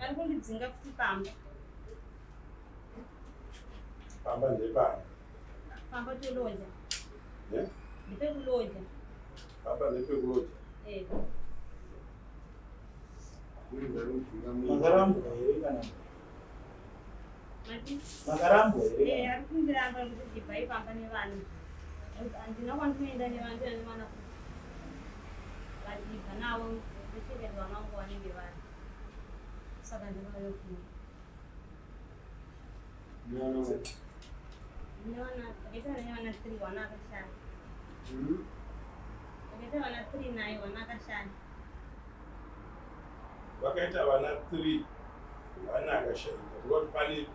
Ari kundidzinga futi pamba. Pamba ndepani? Pamba toloja. Eh? Ndepekuloja. Pamba ndepekuloja. Eh. Makarambwa here kana? Makarambwa here? Eh, ari kundiramba kuti ndibva ipamba nevana. Handina kwandinoenda nevana, ndinoenda nevana vandibva navo ndochengeta vana vangu vanenge vari. Saka ndinouya kuno. Ndinoona ndakaita nevana 3 vana akashaya. Ndakaita vana 3 naye vana akashaya. Vakaita vana 3 vana akashaika kureva kuti pane 2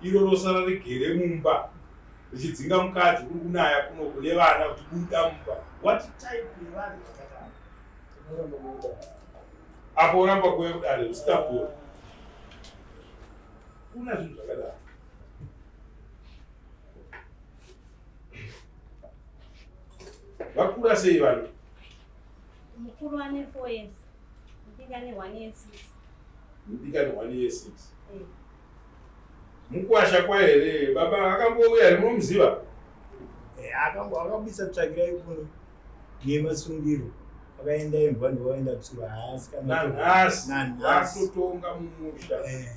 iro rosara rigere mumba richidzinga mukadzi kuri kunaya kuno kune vana kuti buda mumba. What type yevanhu vakadaro? Apo oramba kuuya kudare usingapori. Kuna zvinhu zvakadaro. Vakura sei vanhu? Mukuru ane 4 years. Mudiki ane 1 year 6. Mudiki ane 1 year 6. Eh. Mukwasha kwa here baba akambouya here munomuziva? Eh, akabisa tsvakirai kuno nemasungiro akaenda imbwa ndowaenda tsuro haasi nanhasi vakutotonga mumusha eh,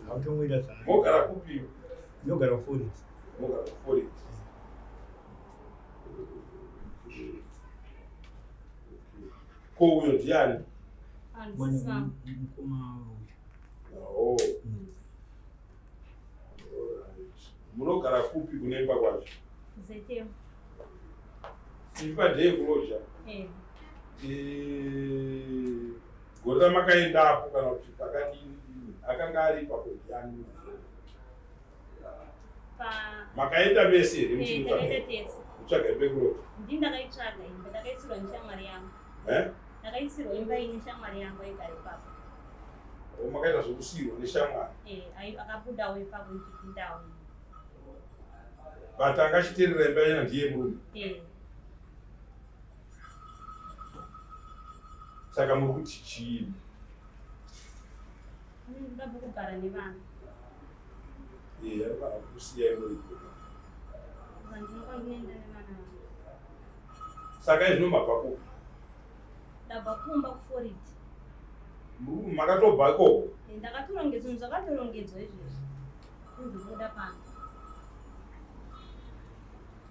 hautongoita zvaanogara. Mogara kupi? Ndogara kuforest. Mogara kuforest. Ko uyo ndiani? Mukoma uyu. Oh. Munogara kupi kunemba kwacho? Zeteo. Imba ndeyekuroja. Eh. Eh, gore ramakaendapo kana kuti pakadini akanga ari ipapo ndiani? Makaenda mese here muchitsvaga imba yekuroja? Ndini ndakaitsvaga imba, ndakaisirwa neshamwari yangu. Eh? Ndakaisirwa imba iyi neshamwari yangu aigara ipapo. Oh, makaita zvekusiyirwa neshamwari? Eh, akabudawo ipapo ndichipindawo. But anga achiteerera imba yana ndiye murume? Eh. Saka muri kuti chii? Ndinoda kugara nevana. Eh, anofana kukusiyai muri kuno. Ndinoenda nevana vangu. Saka izvino mabva kupi? Ndabva kumba kuForidi. Makatobva ikoko? Eh, ndakatorongedzwa, zvinhu zvakatorongedzwa izvezvi. Kundibuda pano.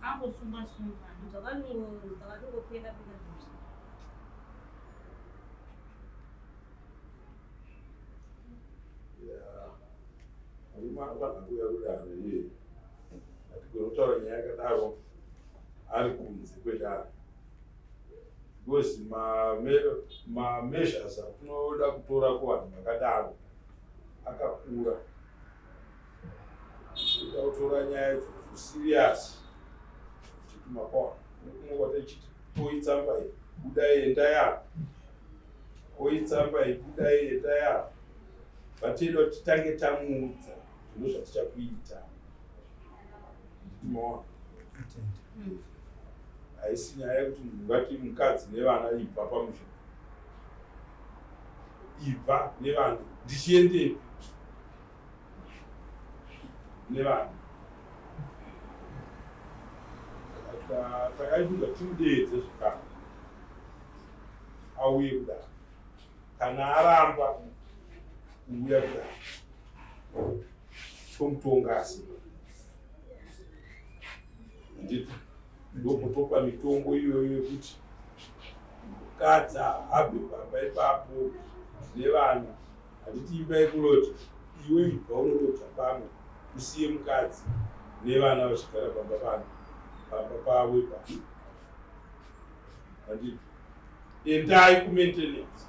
Angosungwa sungwa. Zvakatongopeka peka zvinhu. Murume anofanira kuuya kudare iye. Hatigoni kutaura nyaya yakadaro ari kunze kwedare. Because ma-measures atinoda kutora kuvanhu vakadaro akakura. Tinoda kutora nyaya idzodzo serious. Kuti makona. Kumwe kwataichiti toitsamba iyi, budai endai apa. Oitsamba iyi, budai endai apa. Vatinoda kuti titange tamuudza zvinhu zvatichakuita. Nditi maona. Haisi nyaya yekuti munhu ungati mukadzi nevana ibva pamusha. Ibva nevana. Ndichiendepi? Nevana. Takaifunga timudeedze zvekare. Auye kudare. Kana aramba kuuya kudare, tomutonga asi. Handiti ndokutopa mitongo iyoyo yekuti mukadzi ahabve pamba ipapo nevana. Handiti imba yekuroja, iwe ibva unoroja pamwe usiye mukadzi nevana vachigara pamba pano, pamba pavo ipapo. Handiti endai kumaintenance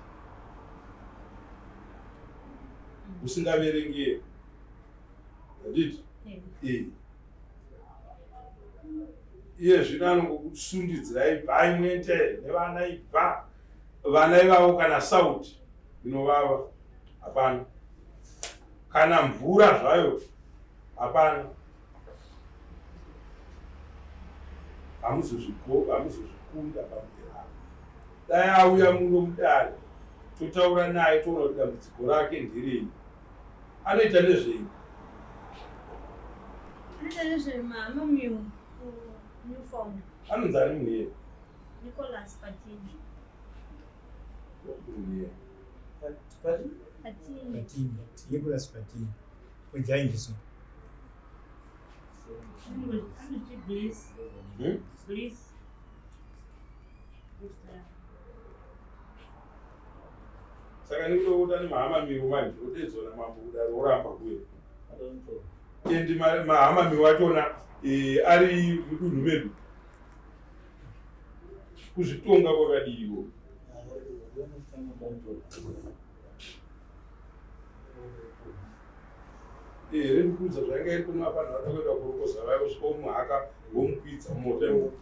usingaverengeri. Handiti? Eh. Iye zvino anongokusundidzirai ibvai muende nevana ibva. Vana ivavo kana sauti inovava hapana, kana mvura zvayo hapana. Hamuzozvikunda pamberi apo. Dai auya muno mudare Totaura naye toona kuti dambudziko rake ndirei. Anoita nezvei? Anoita nezvemama New Newfound. Anonzi ani munhu iye? Nicholas Patini. Munhu iye. Patini. Patini. Nicholas Patini. Ojainjiso. Anoti Bliss. Hmm? Bliss. Saka nekuda kuti ane mahama miwo manje odedzwa namambo kudaro oramba kuya. Endi mahama miwo achona ari mudunhu medu. Kuzvitonga kwakadiiwo. Here ndikuudza zvainga iri kune vafanhu vada kuenda kurokoza vaya kusvika womuhaka womukwidza mumota imomo.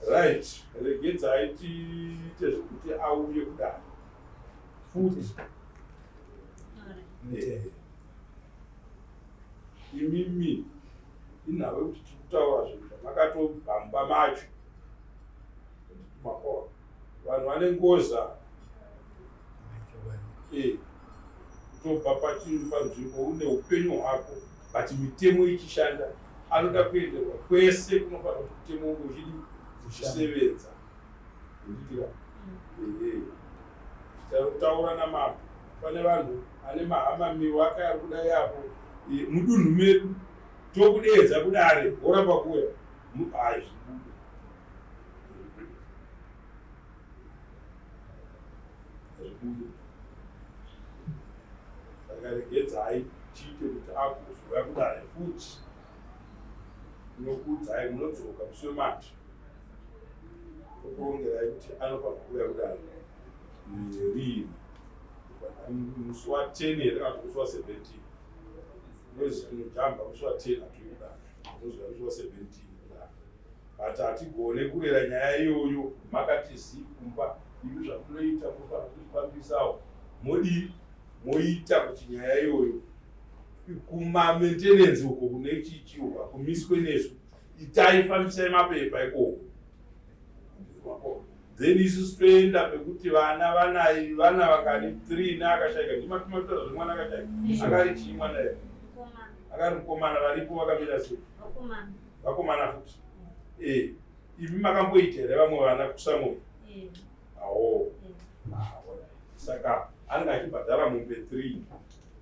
Right, regedzai tiite zvekuti auye kudare futi. Imimi inhau yekuti tiri kutaura zvinhu zvamakatobva mumba macho. Makona vanhu vane ngoza kutobva panzvimbo une upenyu hwako but mitemo ichishanda anoda kuenderwa kwese kunofanira kuti mutemo unge uchidi uchisevedza. Nditika ehe taura namambo pane vanhu ane mahama miwo ake ari kudai apo mudunhu medu tokudeedza kudare woramba kuuya hazvibude. Hazvibude. Saka regedzai tiite kuti akuzouya kudare futi. Tinokuudzai munodzoka musi wemanje. Tokurongerai kuti anofanira kuuya kudare riini. Musi wa 10 here kana kuti musi wa 17. Nozi tinojamba musi wa 10 hatiuyi kudare. Tinozouya musi wa 17 kudare. But hatigone kurera nyaya iyoyo makati zii kumba. Imi zvamunoita munofanira kuifambisawo. Modii? Moita kuti nyaya iyoyo kuma maintenance uko kune chichiwa kumiswe nesu. Itai fambisai mapepa ikoko. Then isusu toenda pekuti vana vanai vana vakani 3 neakashaika ndimatumatoa zvemwana akashaika akari chii mwana here akari mukomana varipo vakamira sei vakomana futi imi makamboita here vamwe vana kusamoyo awo saka anenge achibhadhara mombe 3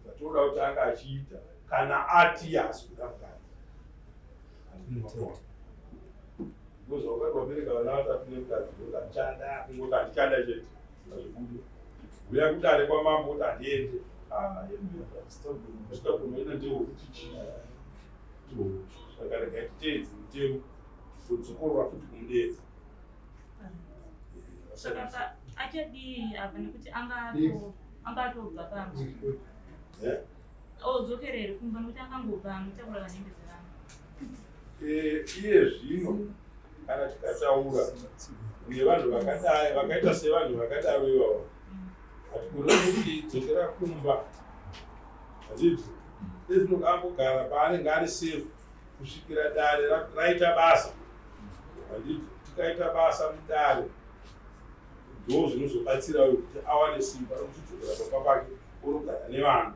zvatoda kuti anga achiita kana ati haasi kuda mukadzi because wakati wabereka vana vatatu nemukadzi kuti handichada kungoti handichada chete hazvibude uya kudare kwamambo kuti handiende stubborn ndehwekuti chii saka regai titeedze mutemo todzokorora futi kumudeedza. Saka achadii apa nekuti angatobva pamba odzokera here kumba nekuti angangobva anotakura vanhembe dzevanhu. Iye zvino kana tikataura nevanhu vakadai vakaita sevanhu vakadaro ivavo hatigone kuti dzokera kumba handiti ezvino ambogara paanenge ari safe kusvikira dare raita basa handiti tikaita basa mudare ndo zvinozobatsira uyo kuti awane simba rekuchidzokera pamba pake orogara nevanhu.